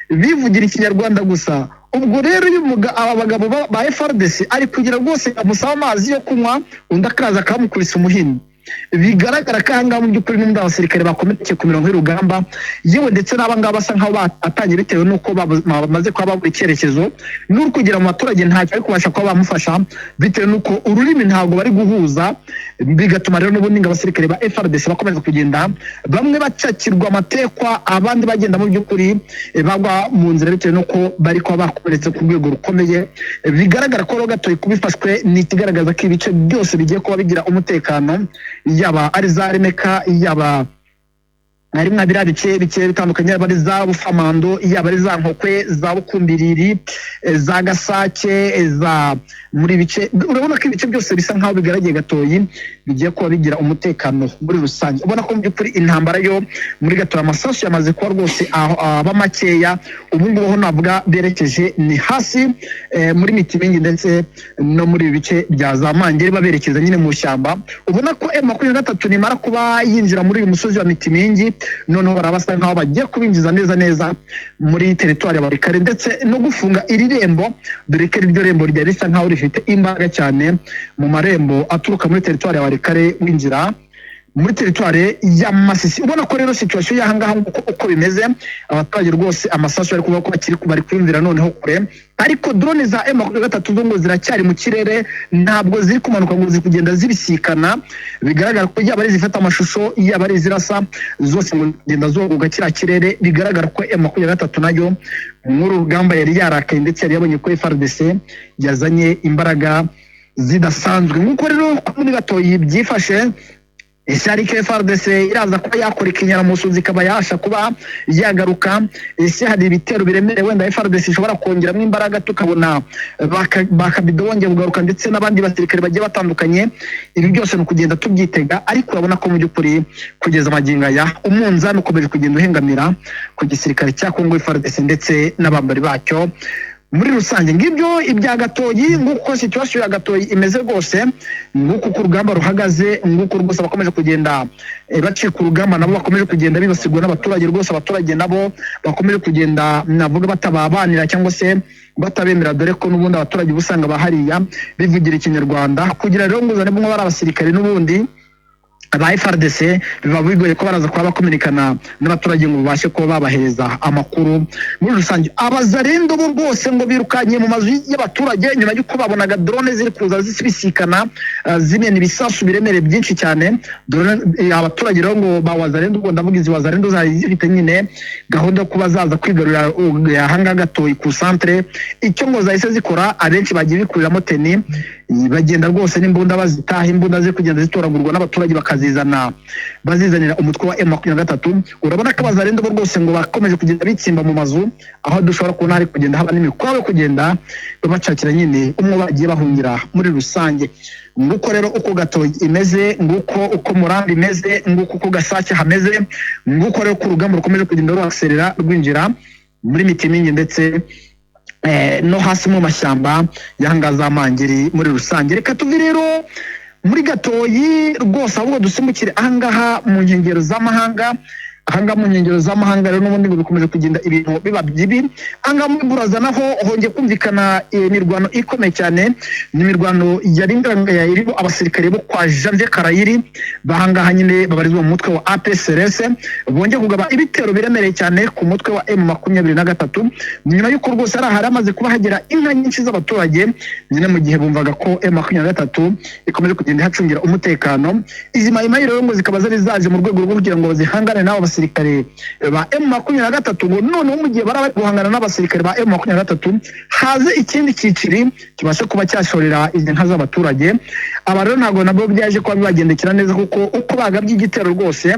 S8: bivugira ikinyarwanda gusa. Ubwo rero uyu aba bagabo ba FARDC ari kugira rwose amusaba amazi yo kunywa, undi akaza akamukubisa umuhini. Bigaragara ko ahangaha mu by'ukuri n'ubundi abasirikare bakomerekeye ku mirongo y'urugamba, yewe ndetse n'aba ngaba basa nkaho batatanye bitewe n'uko bamaze kuba babura icyerekezo, n'uri kugera mu baturage ntacyo ari kubasha kuba bamufasha bitewe n'uko ururimi ntabwo bari guhuza. Bigatuma rero n'ubundi ngo abasirikare ba FARDC bakomeza kugenda bamwe bacakirwa amatekwa, abandi bagenda mu by'ukuri bagwa mu nzira bitewe n'uko bari kuba bakomeretse ku rwego rukomeye. Bigaragara ko rero Gatoyi kubifashwe ni ikigaragaza ko ibice byose bigiye kuba bigira umutekano, yaba ari za Remeka, yaba ari mwa biriya bice bice bitandukanye, yaba ari za Bufamando, yaba ari za Nkokwe, za Bukumbiriri, za Gasake, za muri bice. Urabona ko ibice byose bisa nkaho bigaragiye Gatoyi bigiye kuba bigira umutekano muri rusange. Ubona ko mu by'ukuri intambara yo muri Gatoyi amasasu yamaze kuba rwose aho aba makeya. Ubu ngubu aho navuga berekeje ni hasi muri Mitimingi ndetse no muri ibi bice bya za Mangeri, baberekeza nyine mu shyamba. Ubona ko M23 nimara kuba yinjira muri uyu musozi wa Mitimingi, noneho barabasa nkaho bagiye kubinjiza neza neza muri teritwari ya Walikare, ndetse no gufunga iri rembo, dore ko iryo rembo ryari risa nkaho rifite imbaraga cyane mu marembo aturuka muri teritwari ya Walikare winjira muri teritwari ya Masisi. Ubona ko rero situation y'ahangaha uko bimeze, abaturage rwose amasasu bari kuvuga ko bakiri bari kwiyumvira noneho kure, ariko drone za M23 zo ngo ziracyari mu kirere, ntabwo ziri kumanuka, ngo ziri kugenda zibisikana. Bigaragara ko yaba ari izifata amashusho, yaba ari izirasa, zose ngo zigenda zogoga kiriya kirere. Bigaragara ko M23 nayo muri uru rugamba yari yarakaye, ndetse yari yabonye ko FARDC yazanye imbaraga zidasanzwe. Nk'uko rero muri Gatoyi byifashe, ese hari FARDC iraza kuba yakora ikinyaramusuzi ikaba yasha kuba yagaruka? Ese hari ibitero biremereye wenda FARDC ishobora kongeramo imbaraga, tukabona bakabido bongeye kugaruka ndetse n'abandi basirikare bagiye batandukanye? Ibi byose ni ukugenda tubyitega, ariko urabona ko mu by'ukuri kugeza magingo aya umunzani ukomeje kugenda uhengamira ku gisirikare cya Kongo FARDC ndetse n'abambari bacyo muri rusange. Ngibyo ibya Gatoyi, nguko situation ya Gatoyi imeze rwose, nguko uko urugamba ruhagaze, nguko rwose bakomeje kugenda bacika urugamba, nabo bakomeje kugenda bibasirwa n'abaturage rwose. Abaturage nabo bakomeje kugenda navuga batababanira cyangwa se batabemera, dore ko n'ubundi abaturage uba usanga bahariya bivugira ikinyarwanda. Kugira rero ngo uzane bumwe bari abasirikare n'ubundi ba FARDC, biba bigoye ko baraza kuba bakominikana n'abaturage ngo babashe kuba babahereza amakuru muri rusange. Abazarendo bo rwose ngo birukanye mu mazu y'abaturage nyuma y'uko babonaga drone ziri kuza zisibisikana, zimena ibisasu biremereye byinshi cyane. Drone, abaturage rero ngo ba wazarendo, ubwo ndavuga izi wazarendo zari zifite nyine gahunda yo kuba zaza kwigarurira ahangaha Gatoyi ku centre. Icyo ngo zahise zikora, abenshi bagiye bikuriramo teni, bagenda rwose n'imbunda bazitaha, imbunda ziri kugenda zitoragurwa n'abaturage bakazizana, bazizanira umutwe wa M23. Urabona ko abazarendo bo rwose ngo bakomeje kugenda bitsimba mu mazu, aho dushobora kubona hari kugenda haba n'imikwabo yo kugenda babacakira nyine umwe bagiye bahungira muri rusange. Nguko rero uko Gatoyi imeze, nguko uko Murambi imeze, nguko uko Gasake hameze, nguko rero ko urugamba rukomeje kugenda ruhaserera rwinjira muri Mitimingi ndetse no hasi mu mashyamba y'ahangaha za Mangeri muri rusange. Reka tuve rero Muri gatoyi rwose, ahubwo dusimbukire ahangaha mu nkengero z'amahanga. Ahangaha mu nkengero z'amahanga rero n'ubundi ngo bikomeje kugenda ibintu biba bibi. Ahangaha muri Buraza naho hongeye kumvikana imirwano ikomeye cyane. Ni imirwano yari irimo abasirikare bo kwa Janvier Karayiri, bahangaha nyine babarizwa mu mutwe wa APCRS, bongeye kugaba ibitero biremereye cyane ku mutwe wa M23, nyuma y'uko rwose hari ahari hamaze kuba hagera inka nyinshi z'abaturage nyine, mu gihe bumvaga ko M23 ikomeje kugenda ihacungira umutekano. Izi mayimayi rero ngo zikaba zari zaje mu rwego rwo kugira ngo zihangane n'abo basirikare ba M23, ngo noneho mu gihe baraba bari guhangana n'abasirikare ba M23, haze ikindi cyiciri kibashe kuba cyashorera izi nka z'abaturage. Aba rero ntabwo nabo byaje kuba bibagendekera neza, kuko uko bagabye igitero rwose,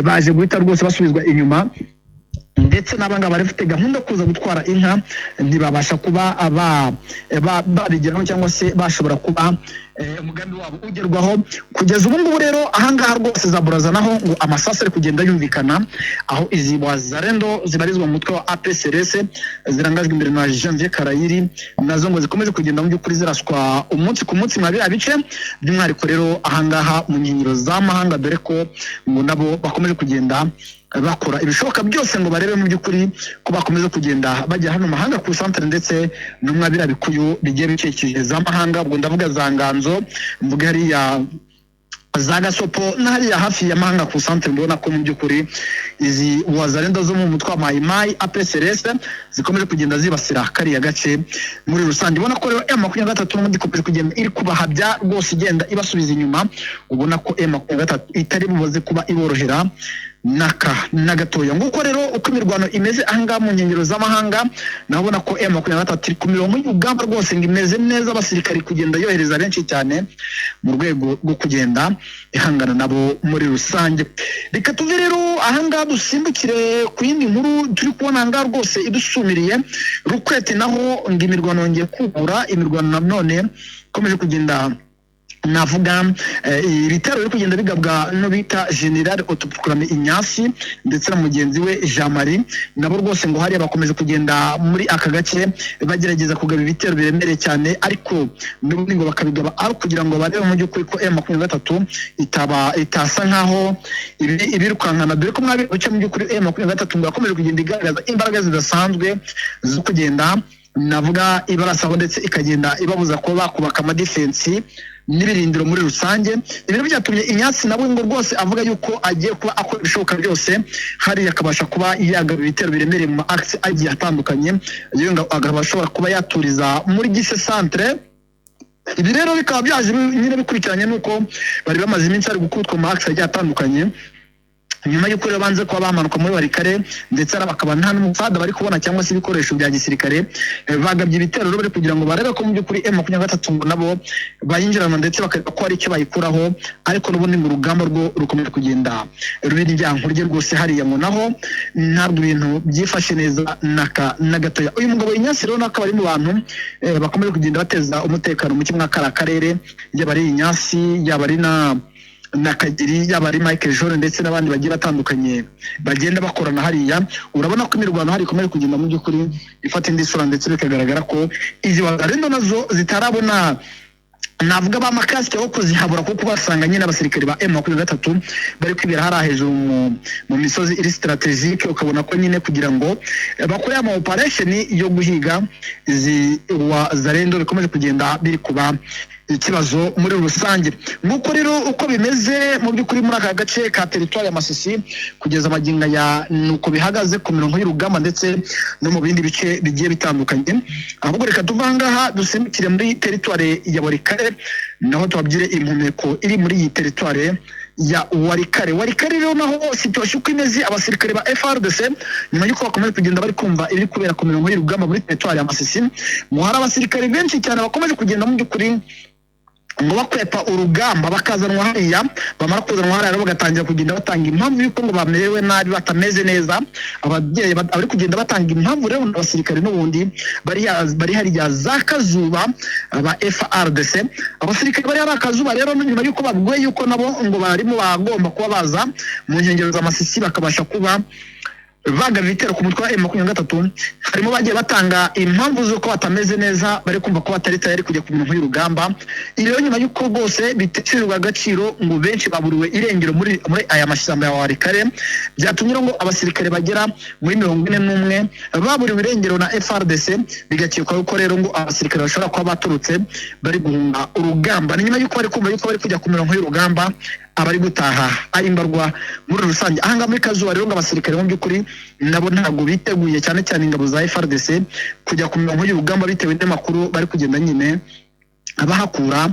S8: baje guhita rwose basubizwa inyuma, ndetse n'abangaba bari bafite gahunda yo kuza gutwara inka ntibabasha kuba babigeraho cyangwa se bashobora kuba umugambi wabo ugerwaho. Kugeza ubu ngubu rero ahangaha rwose za Buraza naho ngo amasasu ari kugenda yumvikana, aho izi wazarendo zibarizwa mu mutwe wa APCRS zirangajwe imbere na Janvier Karayiri, nazo ngo zikomeje kugenda mu by'ukuri ziraswa umunsi ku munsi mwa biriya bice, by'umwihariko rero ahangaha mu nkengero z'amahanga, dore ko ngo nabo bakomeje kugenda bakora ibishoboka byose ngo barebe mu by'ukuri ko bakomeza kugenda bajya hano mahanga ku santere, ndetse no mwa biriya bikuyu bigiye bikikije za mahanga. Ubwo ndavuga za Nganzo, mvuga hariya za Gasopo na hariya hafi ya mahanga ku santere. Mbona ko mu by'ukuri izi wazarenda zo mu mutwe wa mayimayi APCRS zikomeje kugenda zibasira kariya gace muri rusange. Ubona ko rero M23 n'ubundi ikomeje kugenda iri kubahabya rwose, igenda ibasubiza inyuma. Ubona ko M23 itari bubaze kuba iborohera naka na gatoya. Nguko rero uko imirwano imeze ahangaha mu nkengero z'amahanga. Nabona ko M23 iri ku mirongo y'urugamba rwose, ngo imeze neza, abasirikari kugenda yohereza benshi cyane mu rwego rwo kugenda ihangana nabo muri rusange. Reka tuve rero ahangaha dusimbukire ku yindi nkuru turi kubona ahangaha rwose idusumiriye Rukwete. Naho ngo imirwano yongeye kubura, imirwano nanone ikomeje kugenda, navuga ibitero biri kugenda bigabwa no bita General Autoproclamé Inyasi ndetse na mugenzi we Jean Marie. Nabo rwose ngo hariya bakomeje kugenda muri aka gace bagerageza kugaba ibitero biremereye cyane, ariko n'ubundi ngo bakabigaba ari kugira ngo barebe mu by'ukuri ko M23 itaba itasa nkaho ibirukankana, dore ko mwabi bice mu by'ukuri M23 ngo yakomeje kugenda igaragaza imbaraga zidasanzwe zo kugenda, navuga, ibarasaho ndetse ikagenda ibabuza kuba bakubaka amadefensi n'ibirindiro muri rusange. Ibintu byatumye Inyatsi nawe ngo rwose avuga yuko agiye kuba akora ibishoboka byose hariya akabasha kuba yagaba ibitero biremereye mu ma axe agiye atandukanye, yewe ngo akaba ashobora kuba yaturiza muri Gise centre. Ibi rero bikaba byaje nyine bikurikiranye n'uko bari bamaze iminsi bari gukubitwa mu ma axe agiye atandukanye, nyuma y'uko rero banze kuba bamanuka muri barikare, ndetse ari bakaba nta n'umusada bari kubona cyangwa se ibikoresho bya gisirikare. Bagabye ibitero rero bari kugira ngo barebe ko mu by'ukuri M23 ngo nabo bayinjirana, ndetse bakareba ko hari icyo bayikuraho, ariko n'ubundi ngo urugamba rwo rukomeje kugenda ruba iryankurye rwose hariya, ngo naho ntabwo ibintu byifashe neza naka na gatoya. Uyu mugabo Inyasi rero nawe akaba ari mu bantu bakomeje kugenda bateza umutekano muke muri kariya karere, yaba ari Inyasi, yaba ari na Kagiri, yaba ari Michael Jore ndetse n'abandi bagiye batandukanye bagenda bakorana hariya. Urabona ko imirwano hari ikomeje kugenda mu by'ukuri ifata indi sura, ndetse bikagaragara ko izi wazarendo nazo zitarabona, navuga, ba makasike aho kuzihabura, kuko basanga nyine abasirikare ba M23 bari kwibera hariya hejuru mu misozi iri strategique, ukabona ko nyine kugira ngo bakore ama operation yo guhiga izi wazarendo bikomeje kugenda biri kuba ikibazo muri rusange. Nk'uko rero uko bimeze mu by'ukuri muri aka gace ka teritwari ya Masisi kugeza amagingo ya nuko bihagaze ku mirongo y'urugamba ndetse no mu bindi bice bigiye bitandukanye. Ahubwo reka tuve aha ngaha dusimbukire muri teritwari ya Walikale, naho tubabwire impumeko iri muri iyi teritwari ya Walikale. Walikale rero naho situation uko imeze, abasirikare ba FARDC nyuma y'uko bakomeje kugenda bari kumva ibiri kubera ku mirongo y'urugamba muri teritwari ya Masisi, ngo hari abasirikare benshi cyane bakomeje kugenda mu by'ukuri ngo bakwepa urugamba bakazanwa hariya, bamara kuzanwa hariya rero bagatangira kugenda batanga impamvu y'uko ngo bamerewe nabi, batameze neza. Ababyeyi bari kugenda batanga impamvu rero ni abasirikare n'ubundi bari hariya za Kazuba ba FARDC. Abasirikare bari hariya Kazuba rero nyuma y'uko babwiwe yuko nabo ngo barimo bagomba kuba baza mu nkengero za Masisi bakabasha kuba Bagaba ibitero ku mutwe wa M23, harimo bagiye batanga impamvu z'uko batameze neza, bari kumva ko batari tayari kujya ku mirongo y'urugamba. Ibi rero nyuma y'uko rwose biteshejwe agaciro ngo benshi baburiwe irengero muri aya mashyamba ya Walikale, byatumye rero ngo abasirikare bagera muri 41 baburiwe irengero na FARDC, bigakekwa yuko rero ngo abasirikare bashobora kuba baturutse bari guhunga urugamba. Ni nyuma y'uko bari kumva yuko bari kujya ku mirongo y'urugamba, abari gutaha ari imbarwa muri rusange. Ahangaha muri Kazuba rero ngo abasirikare mu by'ukuri nabo ntabwo biteguye, cyane cyane ingabo za FARDC, kujya ku mirongo y'urugamba bitewe n'amakuru bari kugenda nyine abahakura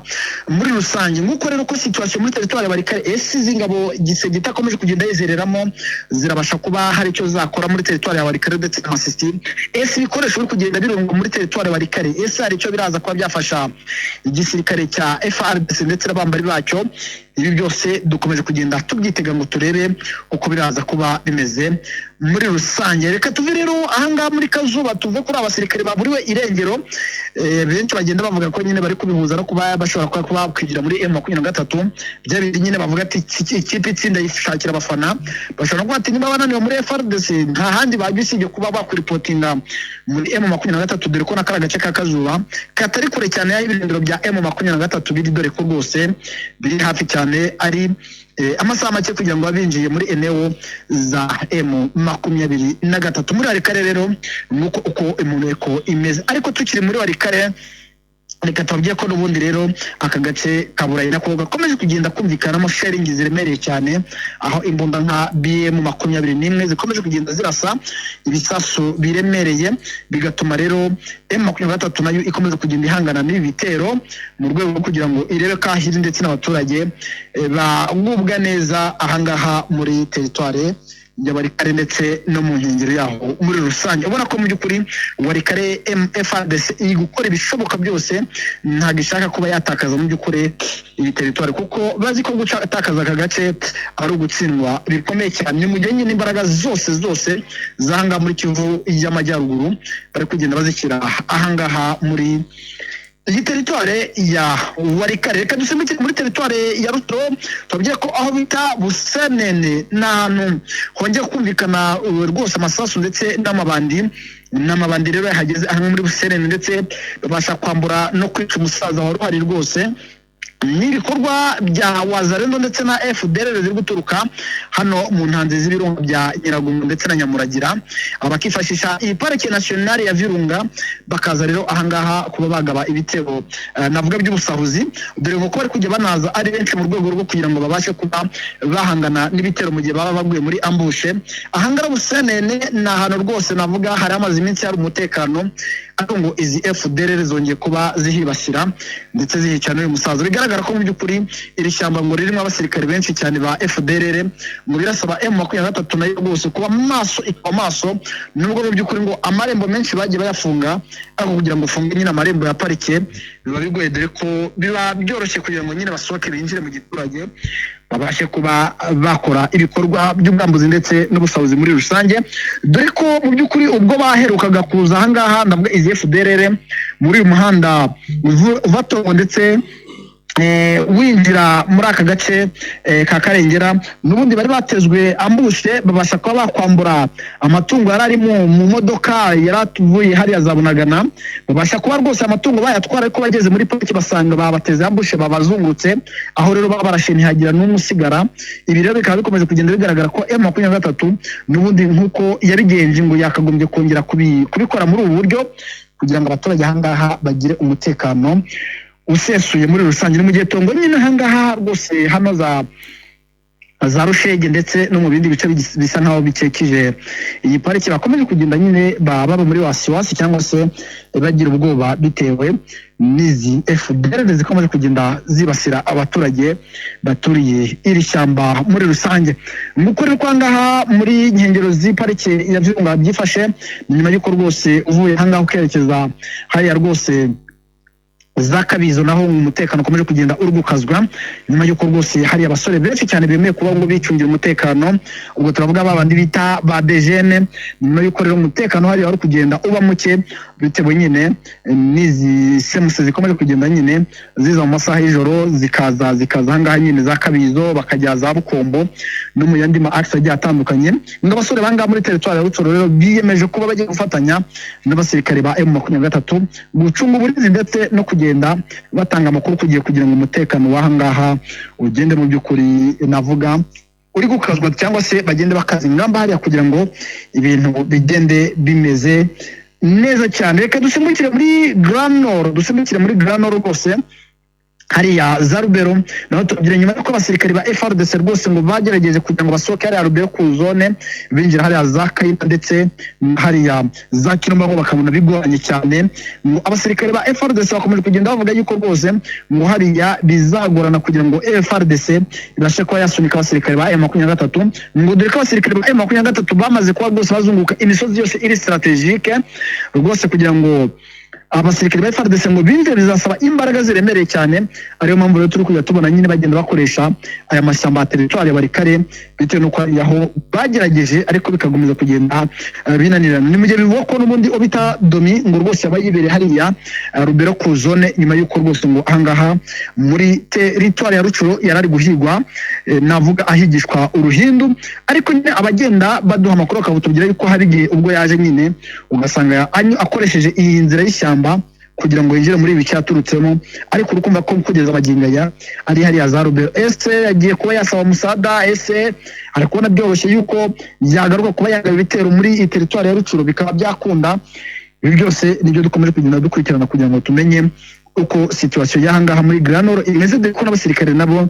S8: muri rusange. Nk'uko rero ko situation muri territoire ya Walikale, ese izi ngabo Gisegeta akomeje kugenda yizereramo zirabasha kuba hari icyo zakora muri territoire ya Walikale ndetse na Masisi? Ese ibikoresho biri kugenda birungwa muri territoire ya Walikale, ese hari icyo biraza kuba byafasha igisirikare cya FARDC ndetse n'abambari bacyo? Ibi byose dukomeje kugenda tubyitega ngo turebe uko biraza kuba bimeze muri rusange. Reka tuve rero ahangaha muri Kazuba, tuve kuri abasirikare baburiwe irengero. Benshi bagenda bavuga ko nyine bari kubihuza no kuba bashobora kuba bakwigira muri M23, bya bindi nyine bavuga ati ikipe itsinda yishakira abafana. Bashobora no kuba ati niba bananiwe muri FARDC, nta handi bajya usibye kuba bakuripotinga muri M23, dore ko na kariya gace ka Kazuba katari kure cyane y'aho ibirindiro bya M23 biri, dore ko rwose biri hafi cyane, ari amasaha make kugira ngo babe binjiye muri eneo za M23 muri Walikale. Rero nuko uko impuneko imeze. Ariko tukiri muri Walikale, reka tubabwire ko n'ubundi rero aka gace ka Burayi nako gakomeje kugenda kumvikanamo shelling ziremereye cyane, aho imbunda nka BM 21 zikomeje kugenda zirasa ibisasu biremereye, bigatuma rero M23 nayo ikomeza kugenda ihangana n'ibi bitero mu rwego rwo kugira ngo irebe ko ahiri ndetse n'abaturage bagubwa neza ahangaha muri teritware ya Walikale ndetse no mu nkengero yaho muri rusange. Ubona ko mu by'ukuri Walikale FARDC iri gukora ibishoboka byose, ntabwo ishaka kuba yatakaza mu by'ukuri iyi teritwari, kuko bazi ko gutakaza aka gace ari ugutsindwa bikomeye cyane. Ni mu gihe nyine imbaraga zose zose z'ahangaha muri Kivu y'Amajyaruguru bari kugenda bazishyira ahangaha muri iyi teritware ya Walikale. Reka dusimbukire muri teritware ya Rutshuru, tubabwire ko aho bita Busenene ni ahantu hongeye kumvikana rwose amasasu ndetse n'amabandi. N'amabandi rero yahageze aha muri Busenene, ndetse babasha kwambura no kwica umusaza wari uhari rwose. Ni ibikorwa bya Wazalendo ndetse na FDLR ziri guturuka hano mu ntanzi z'ibirunga bya Nyiragongo ndetse na Nyamuragira, bakifashisha iyi parike nationale ya Virunga, bakaza rero ahangaha kuba bagaba ibitero navuga by'ubusahuzi, dore ko bari kujya banaza ari benshi mu rwego rwo kugira ngo babashe kuba bahangana n'ibitero mu gihe baba baguye muri ambush. Ahangaha Busenene ni ahantu rwose navuga hari hamaze iminsi hari umutekano, ariko ngo izi FDLR zongeye kuba zihibasira ndetse zihica n'uyu musaza. Bigaragara ko mu by'ukuri iri shyamba ngo ririmo abasirikare benshi cyane ba FDLR, ngo birasaba M23 nayo rwose kuba maso, ikaba maso, nubwo mu by'ukuri ngo amarembo menshi bagiye bayafunga, ariko kugira ngo ufunge nyine amarembo ya parike biba bigoye, dore ko biba byoroshye kugira ngo nyine basohoke binjire mu giturage babashe kuba bakora ibikorwa by'ubwambuzi ndetse n'ubusahuzi muri rusange, dore ko mu by'ukuri ubwo baherukaga kuza ahangaha, ndavuga izi FDLR, muri uyu muhanda uva Tongo ndetse winjira muri aka gace ka Karengera, n'ubundi bari batezwe ambush, babasha kuba bakwambura amatungo yari ari mu modoka yari atuvuye hariya za Bunagana. Babasha kuba rwose amatungo bayatwara, ariko bageze muri pariki basanga babateze ambush, babazungurutse, aho rero baba barashe ntihagira n'umwe usigara. Ibi rero bikaba bikomeje kugenda bigaragara ko M23 n'ubundi nk'uko yabigenje ngo yakagombye kongera kubikora muri ubu buryo kugira ngo abaturage ahangaha bagire umutekano usesuye muri rusange. Ni mu gihe Tongo nyine ahangaha rwose hano za Rushege ndetse no mu bindi bice bisa nkaho bikikije iyi pariki bakomeje kugenda nyine baba muri wasiwasi cyangwa se bagira ubwoba bitewe n'izi FDLR zikomeje kugenda zibasira abaturage baturiye iri shyamba muri rusange. Mu kuri kwa ngaha muri nkengero z'iparike ya Virunga byifashe ni nyuma y'uko rwose uvuye ahangaha ukerekeza hariya rwose. Za Kabizo naho umutekano ukomeje kugenda uri gukazwa, nyuma y'uko rwose hari abasore benshi cyane bemeye kuba ngo bicungira umutekano. Ubwo turavuga ba bandi bita ba dejene. Nyuma y'uko rero umutekano hariya wari kugenda uba muke, bitewe nyine n'izi semusi zikomeje kugenda nyine ziza mu masaha y'ijoro, zikaza ahangaha nyine za Kabizo, bakajya za Bukombo no mu yandi ma axe agiye atandukanye. Ngo abasore bangaha muri teritwari ya Rutsuru rero biyemeje kuba bagiye gufatanya n'abasirikare ba M23 gucunga uburinzi, ndetse no kugenda batanga amakuru kugiye kugira ngo umutekano w'ahangaha ugende mu by'ukuri navuga uri gukazwa, cyangwa se bagende bakaza ingamba hariya kugira ngo ibintu bigende bimeze neza cyane. Reka dusimbukire muri Grand Nord, dusimbukire muri Grand Nord rwose, hariya za Rubero naho tubwire, nyuma y'uko abasirikare ba FARDC rwose ngo bagerageje kugira ngo basohoke hariya Rubero ku zone, binjira hariya za Kayina ndetse hariya za Kirumba, ngo bakabona bigoranye cyane. Ngo abasirikare ba FARDC bakomeje kugenda bavuga yuko rwose ngo hariya bizagorana kugira ngo FARDC ibashe kuba yasunika abasirikare ba M23, ngo dore ko abasirikare ba M23 bamaze kuba rwose bazunguruka imisozi yose iri stratégique rwose. Kugira ngo abasirikare ba FARDC ngo binjire bizasaba imbaraga ziremereye cyane. Ariyo mpamvu rero turi kujya tubona nyine bagenda bakoresha aya mashyamba ya teritwari ya Walikale, bitewe n'uko hariya aho bagerageje ariko bikakomeza kugenda binanirana. Ni mu gihe bivugwa ko n'ubundi obita Domi ngo rwose yaba yibereye hariya Rubero ku zone, nyuma y'uko rwose ngo ahangaha muri teritwari ya Rucuro yari ari guhigwa, navuga ahigishwa uruhindu. Ariko nyine abagenda baduha amakuru bakabutubwira yuko hari igihe ubwo yaje nyine ugasanga akoresheje iyi nzira y'ishyamba kugira ngo yinjire muri ibi bice yaturutsemo. Ariko urukumva ko kugeza magingo aya ari hariya za Rubero. Ese yagiye kuba yasaba musada? Ese ari kubona byoroshye yuko yagaruka kuba yagaba ibitero muri iyi teritwari ya Rucuro bikaba byakunda? Ibi byose nibyo dukomeje kugenda dukurikirana kugira ngo tumenye uko situation y'ahangaha muri Grand Nord imeze, dore ko n'abasirikare nabo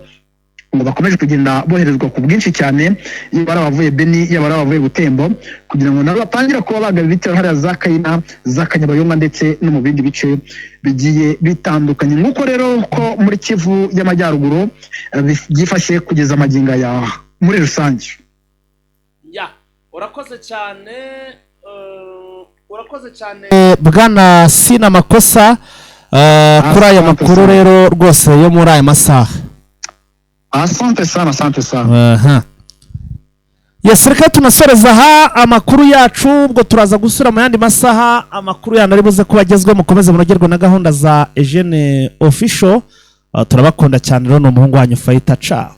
S8: ngo bakomeje kugenda boherezwa ku bwinshi cyane, yaba ari abavuye Beni, yaba ari abavuye Butembo, kugira ngo nabo batangire kuba bagaba ibitero hariya za Kayina, za Kanyabayonga ndetse no mu bindi bice bigiye bitandukanye. Nk'uko rero ko muri Kivu y'Amajyaruguru byifashe kugeza magingo aya muri rusange.
S2: Ya, urakoze cyane, urakoze cyane bwana Sina Makosa kuri aya
S8: Asante
S2: makuru
S8: sana.
S2: Rero rwose yo muri aya masaha.
S8: Asante sana, asante sana.
S2: Aha. Yes, reka tunasoreza aha amakuru yacu. Ubwo turaza gusura mu yandi masaha amakuru yandi ari buze kuba agezweho. Mukomeze munogerwe na gahunda za Eugene Official. Turabakunda cyane rero, ni umuhungu wanyu Fayita ca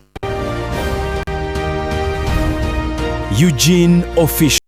S9: Eugene Official.